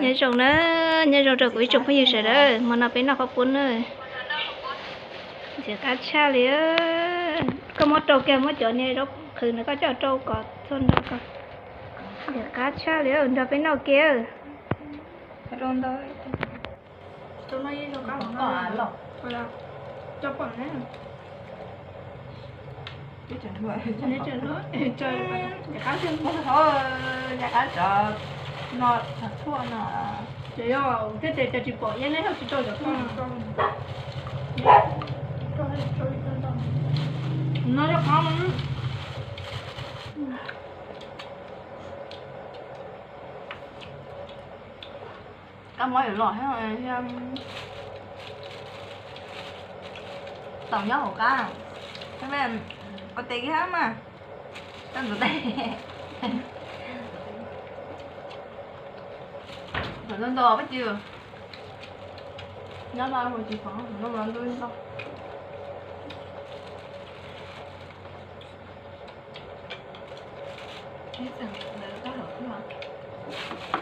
Nyob zoo na, nyob zoo rau kuv ib tsoom phooj ywg sawv daws, hmo no peb noj qhob pub na. Ntxim qab tshaj li. Koj muab rau kiag, muab cov niag zaub qhwv no koj coj rau kom txhua nrog ko. Ntxim qab tshaj li, nrog peb noj kiag. Ntxim qab tshaj, ntxim qab tshaj, no txog thuaj no. Ces yog thiab ces cas tsis pom yeeb neb hauj tsis rau cov thuaj no. No yog qab no. Kab mob yuav los thiab, tau nyob hauv qab, ua tes kiag mas, tau ntxuav tes. Thaum ntau ntau pab cw, nyob no mus tsis pom, thaum ntau ntau ntau.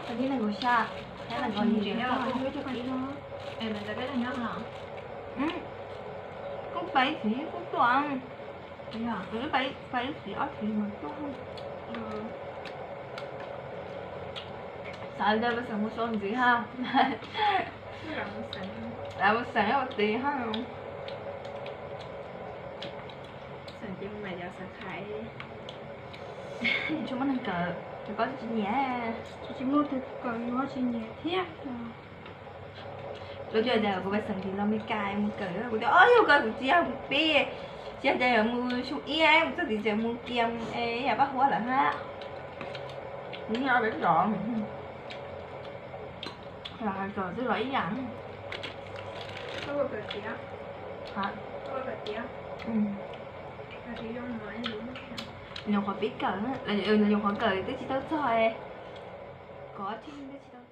Tib neeg nkaus xya, tib neeg nkaus yim, kuj pais ib txiv kuj tuaj, pais ib txiv ob txiv mas tuaj. Xav tias peb xeem mus so ntxiv ha, mus xeem ua txiv ha. Tsis muaj neeg kawm, koj tsis nyiam. Tsis muaj tus kawm yuav tsis nyiam thiab. Lawv tias kuv pais xeem tim los Meskas mus kawm, kuv tias o yog kawm kuv tsis yog mus pib, tsis yog tias yuav mus xyoo ib mus txog tim tseem mus kiag es yam paj huab lawm hab. Kuv nyob peb zos, los hais txog twb los ib yam. Nyuam qhuav pib kawm, nyuam qhuav kawm twb tsis tau txog, kov tib twb tsis tau.